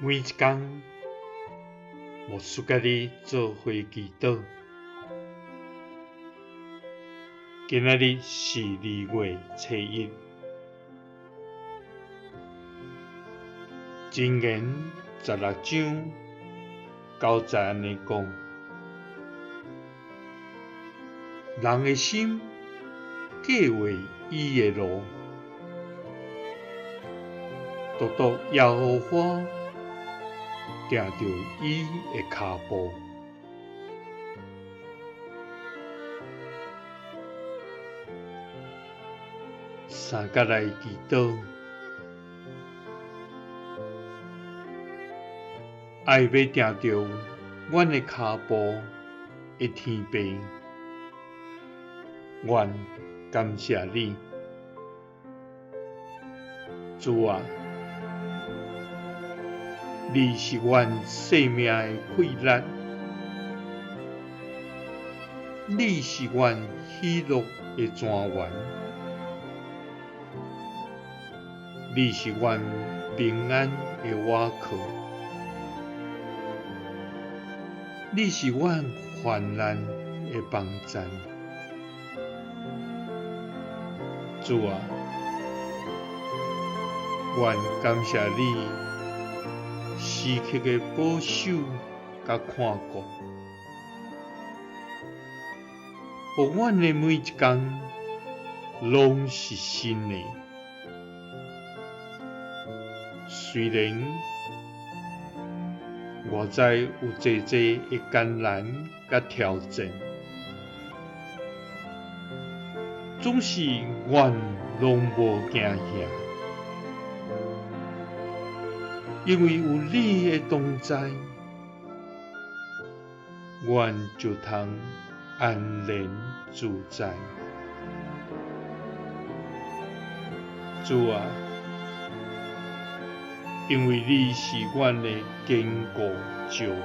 每一工，牧師佮你做伙祈禱。今仔日是2月初1，箴言16章9節按呢講：人的心計劃伊的路，獨獨耶和華定著伊的跤步。三角來祈禱，愛欲定著阮的跤步的天父，阮感謝你，主啊，你是阮生命的氣力，你是阮喜樂的泉源，你是阮平安的倚靠，你是阮患難的幫贊。主啊，阮感謝你時刻的保守佮看顧，予阮的每一工攏是新的。雖然我知有濟濟的艱難佮挑戰，總是阮攏無驚嚇，因為有你的同在，阮就通安然自在。主啊，因為你是阮的堅固石磐。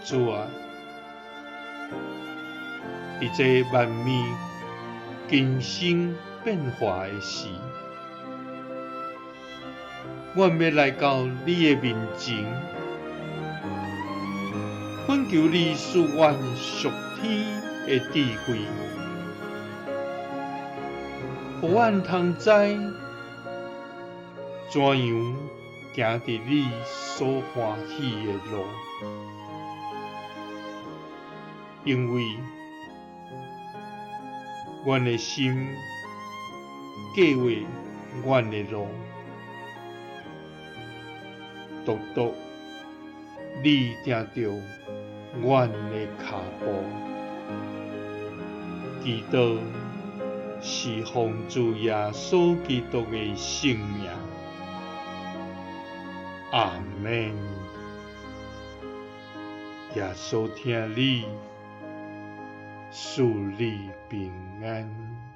主啊，佇這萬物更新變化的時，阮欲來到你的面前，懇求你賜阮屬天的智慧，予阮通知怎樣行佇你所歡喜的路，因為阮的心計劃阮的路，獨獨你定著阮的跤步。祈禱是奉主耶穌基督的聖名，阿們。耶穌疼你，賜你平安。